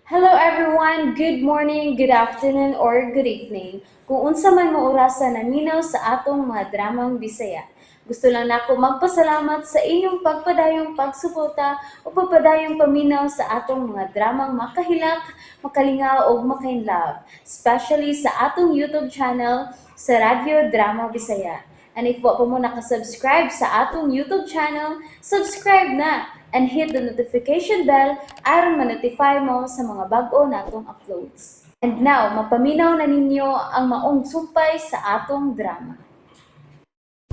Hello everyone! Good morning, good afternoon, or good evening. Kung unsa man mo orasa naminaw sa atong mga dramang Bisaya. Gusto lang nako magpasalamat sa inyong pagpadayong pagsuporta o pagpadayong paminaw sa atong mga dramang makahilak, makalingaw ug makainlove, especially sa atong YouTube channel sa Radyo Drama Bisaya. And if wa pa mo nakasubscribe sa atong YouTube channel, subscribe na and hit the notification bell aron ma-notify mo sa mga bag-o natong uploads. And now, mapaminaw na ninyo ang maong sumpay sa atong drama.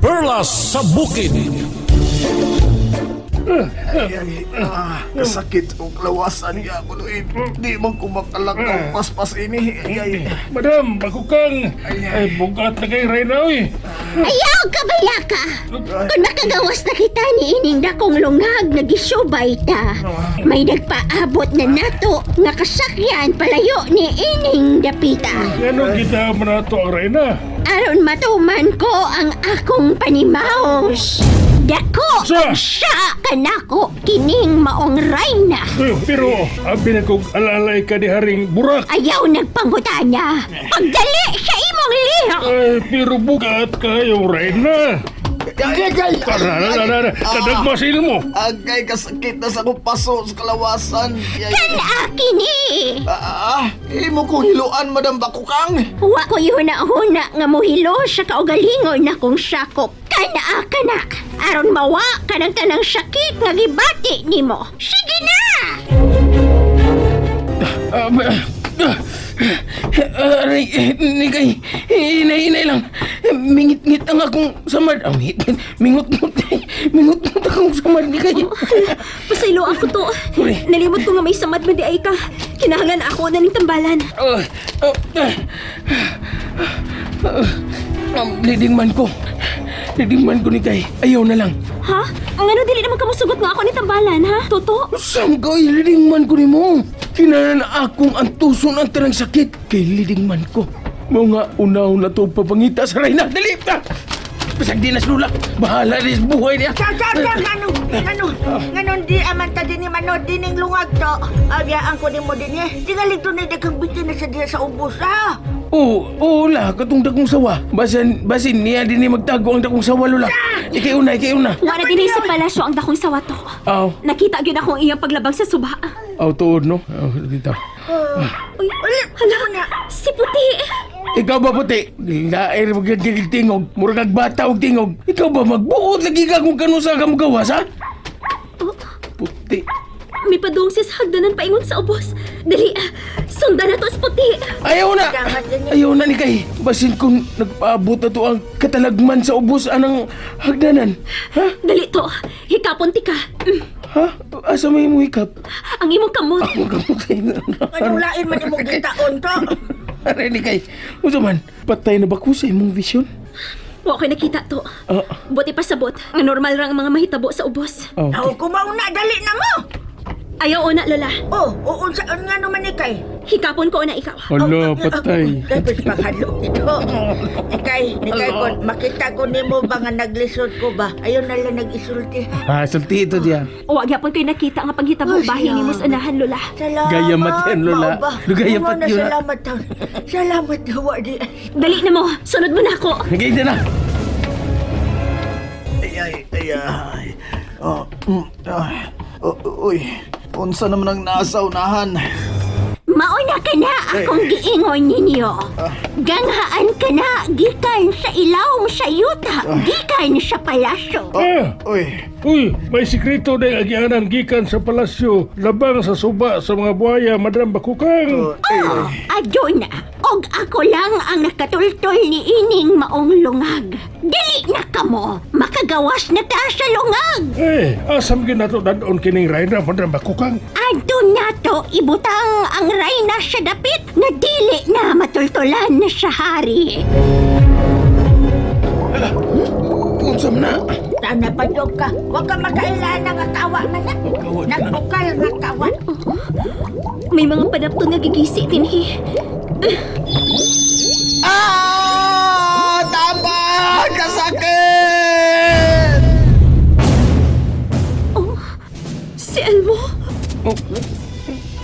Perlas sa Bukid. Ay, ay, kasakit og lawasan niya ako doon. Di man ko makalakaw paspas ini. Ay, ay. Madam, Bakukang! Ay, bugat na kay Reyna, oy! Ayaw ka balaka! Kung makagawas na kita ni ining dakong lungag nagisubay ta. May nagpaabot na nato nga kasakyan palayo ni ining dapita. Ngano kita man nato ang Reyna? Aron matuman ko ang akong panimaos. Dako Sa! siya kanako kining maong rayna. Ay, pero, abi na kong alalay ka ni Haring Burak. Ayaw nagpangutana. Pagdali sa imong lihok. Ay, pero bugat kayo, Reyna. Ay, ay, ay, Tara, na, na, na, kadagmasil mo. Agay, kasakit na sa akong paso sa kalawasan. Ay, ay. Kana kini. Imo kong hiluan, Madam Bakukang. Wa ko huna-huna nga mohilo sa kaugalingon na kong sakop. Kanaa ka na! Aron mawa ka ng tanang sakit nga gibati nimo. Sige na! Aray, nikay, hinay-hinay lang. Mingit-ngit ang akong samad. Ah, mingit, mingut-ngut, mingut-ngut akong samad, nikay. Pasaylo ako to. Sorry. Nalimot ko nga may samad man di ay ka. Kinahanglan ako na ning tambalan. Leading man ko. Leading man ko, nikay. Ayaw na lang. Ha? Ang ano dili naman kamusugot nga ako ni tambalan, ha? Toto? Sam ka, leading man ko nimo. Kinanan akong antuson ang tanang sakit kay leading man ko. Mga unaw na to papangita sa Reyna. Dali! Bisag di na slula. Bahala rin sa buhay niya. Chow, chow, chow, ngano, ngano, ngano, di aman ta din ni Mano, dining lungag to. Abyaan ko ni mo din eh. Tingali doon ay daghang bitin na sa diya sa ubos, ha? Oo, oo la, katong dakong sawa. Basin, basin niya din ni magtago ang dakong sawa, lola. Ikay una, ikay una. Wa na dinhi sa palasyo ang dakong sawato. Aw, Nakita gyud akong iyang paglabag sa suba. Aw, tuod, no? Aw, dito. Uy, hala, si Puti. Ikaw ba, Puti? Lair, wag kang tingog. Murag kag bata og tingog. Ikaw ba, magbuot lagi ka kung kano sa ka magawas, ha? Oh, Puti. may padung siya sa hagdanan paingon sa ubos. Dali, sundan na to si Puti. Ayaw na! Ayaw na ni kay. Basin kung nagpaabot na to ang katalagman sa ubos anang hagdanan. Ha? Dali to, hikapon ti ka. Ha? Asa may mo hikap? Ang imong kamot. Ang kamot. Anong lain man imong gitaon to? Aray ni kay. Unsa man, patay na ba ko sa imong vision? Wa ko'y nakita to. Buti pa sabot, nga normal ra ang mga mahitabo sa ubos. Okay. Aw, kumauna, dali na mo. Ayaw una, Lola. Oh, oo, sa nga naman ikay. Hikapon ko na ikaw. Hala, patay. Tapos panghadlok ito. Ikay, nikay ko, makita ko nimo ba nga naglisod ko ba? Ayaw na lang nag-isulti, ha? Ah, sulti ito diya. Wa gyapon ko'y nakita nga panghitabo Ay, bahin nimo sa unahan, Lola. Salamat. Gaya mat yan, Lola. Mao ba? Gaya Mao pat na, yun, ha? Salamat, taon. Salamat, wa di. Dali na mo, sunod mo na ako. Nagay na. Ay, ay, ay, ay. Oh, ah. Oh, uy, unsa naman ang nasa unahan? Mauna ka na akong giingon ninyo. Ganghaan ka na gikan sa ilawom sa yuta, gikan sa palasyo. Ah, Uy, uy, may sikreto na yung agianan gikan sa palasyo, labang sa suba sa mga buhaya, Madam Bakukang. Oh, ay, ay. Adyo na, og ako lang ang nakatultol ni ining maong lungag. Dili na kamo, makagawas na ta sa lungag. Eh, asam gyud nato dadon kining Reyna, Madam Bakukang. Adto nato ibutang ang rayna sa dapit nga dili na matultulan sa hari. Unsa man na? Tana pa ka. Huwag ka makailan nga kawa man na. Kawa na. Nagbukal nga kawa. May mga panapto nga gigisi dinhi. Ah! Tama! Kasakit! Oh, si Elmo. Oh,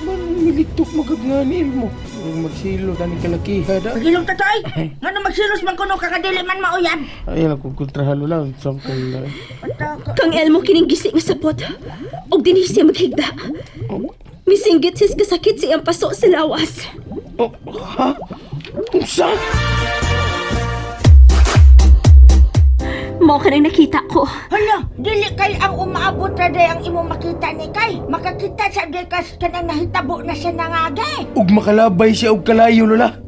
man, Litok magag nga ni Elmo. Murag magsilo tani kalakiha da. Pagilong ta toy. Ngano magsilos man kuno ka kadili man mauyab. Ay lang kung kontrahan Lola. Sa kay Kang Elmo kining gisi nga sapot. Og dinhi siya maghigda. Misinggit sis kasakit siyang paso sa lawas. Oh, ha? Unsa? Mao ka nang nakita ko. Hala, dili kay ang umaabot ra day ang imong makita ni kay. Makakita sa day kas kanang nahitabo na siya nangagi. Ug makalabay siya og kalayo Lola.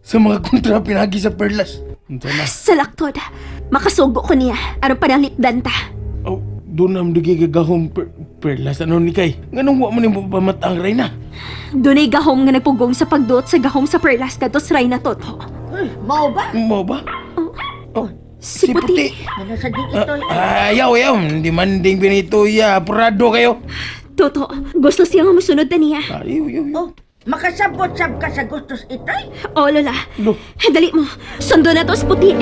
Sa mga kontra pinagi sa perlas. Unsa na? Sa laktod, makasugo ko niya aron panalipdan ta. Oh, doon ang dugi gagahom perlas ano ni kay. Nganong wa man nimo pamatang Reyna? Dunay gahom nga nagpugong sa pagduot sa gahom sa perlas kadto sa Reyna Toto. Mao ba? Mo ba? Oh, Si Puti. Ano sa di itoy? Ah, ayaw, ayaw. Hindi man ding binito ya. Apurado kayo. Toto, gusto siya nga musunod na niya. Ayaw, ayaw, ayaw. Oh, makasabot sab ka sa gustos itoy. O, Lola. Lo. Dali mo. Sundo na to sa puti.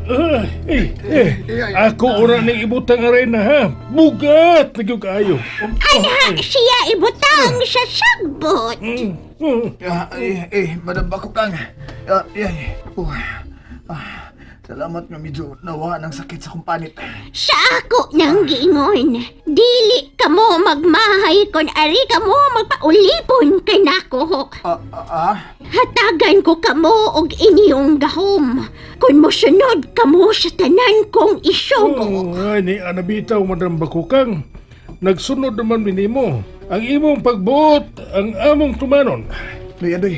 Ah, eh, eh, ako ora ning ibutang ang reyna ha. Bugat na gyud kaayo. Ana siya ibutang sa sagbot. Ah, eh, eh, Madam Bakukang. Ah, eh, oh. Ah, salamat nga medyo nawa ng sakit sa kong panit. Sa ako nang giingon, dili kamo magmahay kon ari kamo magpaulipon kanako. Ah, ah, ah? Hatagan ko kamo og inyong gahom. Kun mosunod kamo sa tanan kong isugo. Oh, ay, ni anabitaw, Madam Bakukang. Nagsunod naman minimo. Ang imong pagbuot, ang among tumanon. Doy, adoy.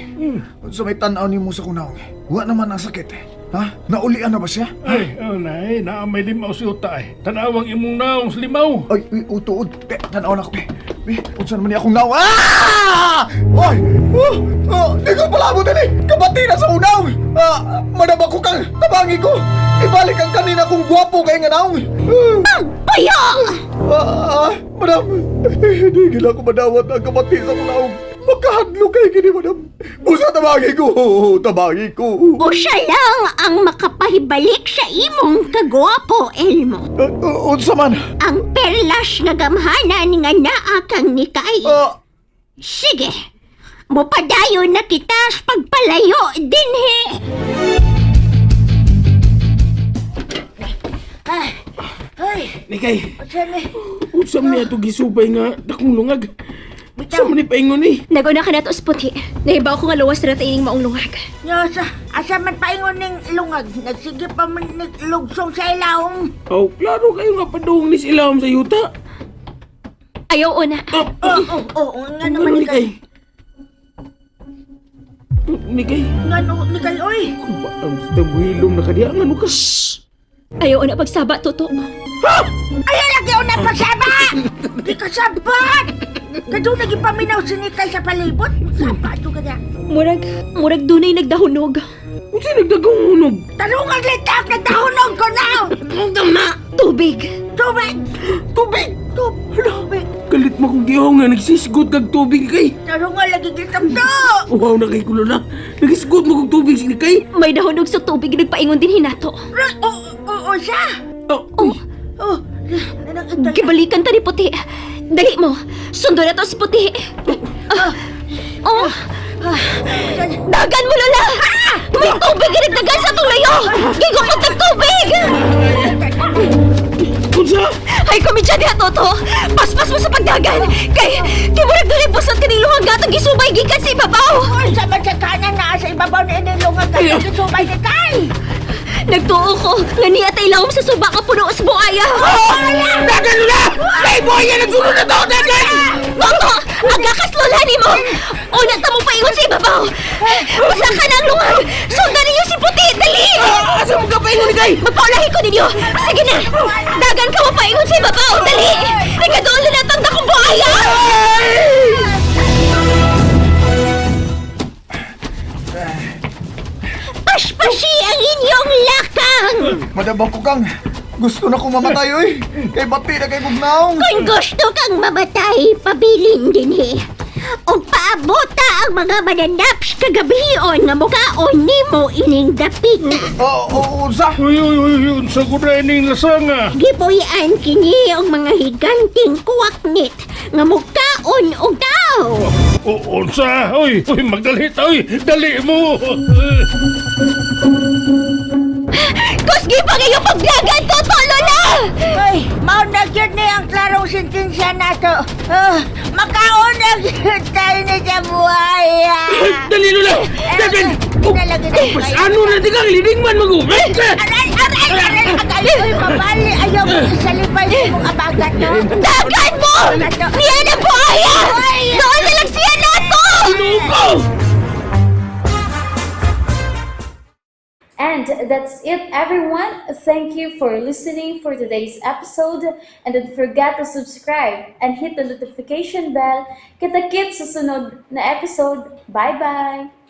Unsa may tan-aw nimo sa kong naong? Wa naman ang sakit. Ha? Naulian na ba siya? Ay, oh, nay, naa may limaw si uta ay. Tanawang imong naong sa limaw. Ay, uy, utuod. Te, tan-aw na ako. Be, be, unsa naman ni akong naong? Ah! Oy! Oh, oh, di ko palabot ini. Kabati na sa unaw. Ah, Madam Bakukang, tabangi ko. Ibalik ang kanina kong gwapo kay nga naong. Ah! Puyong! Ah, ah, madam, hindi gila ko madawat ang kamati sa kulaong. Magkahadlo kay gini, madam. Busa tabangi ko, tabangi ko. Usa lang ang makapahibalik sa imong kagwapo, Elmo. Ah, ah, unsa man? Ang perlas nga gamhanan nga naa kang nikay. Ah, Sige, mupadayon na kita sa pagpalayo dinhi. Ay, ay, Nikay, unsa ni? unsa man niya ito gisubay nga dakong lungag? Sa man ni paingon ni? Naguna ka na to sa puti. Nahibaw ko nga luwas na ining maong lungag. Nya sa asa man paingon ning lungag, nagsige pa man nig lugsong sa ilawom. Oh, klaro kayo nga padung ni sila sa yuta. Ayaw una. Ah, Oh, oh, oh, ngano Ano man ni ni kay? kay? Nikay, Ngano ni kay oy? kung ba ang tabuhilom na kadiya, ano ka? Ayaw una pagsaba, Toto. Ayaw lagi una pagsaba! Di ka sabat! Kadto nagipaminaw si Nikay sa palibot. Saba to kanya. Murag, murag dunay nagdahunog. Unsa nagdagong hunog? Tarungan litak nagdahunog ko na! Tubig. Tubig! Tubig! Tubig! Kalit mo kong gihaw nga, nagsisgot kag tubig kay. Tarungan lagi litak to! Wow na kay kulo na. Nagisgot mo kog tubig si kay. May dahunog sa tubig nagpaingon din hinato. Oh, oh, oh, siya! Oh, oh. Oh, nanang itoy. Gibalikan ta ni puti. Dali mo. Sundo na to sa puti. Ah. Oh. Dagan mo, Lola! May tubig na nagdagan sa tulayo! Gigukot ng tubig! Unsa? Ay, komedya diha, Toto! Paspas mo sa pagdagan! Kay, kay murag dunay busot kaning luhang gatong gisubay gikan sa ibabaw! Oy, sa man sa kanan na sa ibabaw na inilungan kay gisubay ni kay! Nagtuo ko nga niya tay lawom sa suba ka puno sa buaya! Dagan na! Kay boy yan nagsulod na to! Dagan! Toto! Agakas lola nimo! Una ta mo paingon sa ibabaw! Basta ka na ang lungan! Sundan ninyo si Puti! Dali! Ah, asa mo ka paingon ni kay? Magpaulahi ko ninyo! Sige na! Dagan ka mo paingon sa ibabaw! Dali! Teka doon na natang dakong buaya! Paspasi ang inyong lakang! Madam Bakukang, gusto na kong mamatay, oy. Kay bati na kay kong naong. Kung gusto kang mamatay, pabilin dinhi. Og paabota ang mga mananaps kagabion nga mukaon nimo ining dapita. Oh, oh, unsa? Uy, uy, uy, unsa ko na ining lasanga. Gipuy-an kini og mga higanting kuwaknit nga mukaon og tao. O, unsa? Uy, uy, magdali ta, uy, dali mo. Kusgi pa kayo pagdagan to, Lola! Ay, mao na gyud ni ang klarong sentensya nato. Ah, makaon na gyud tayo ni sa buhay. Ah. Dali, Lola! Dali! Dali, dali. Mas ano na di kang liding man mag-ubit! Aray, aray, aray! Agay, uy, mabali! Ayaw mo isalipay sa mong abagat, no? Dagan mo! Niya na po aya! Doon na lang siya nato! Ano And that's it, everyone. Thank you for listening for today's episode. And don't forget to subscribe and hit the notification bell. Kita-kits sa sunod na episode. Bye-bye!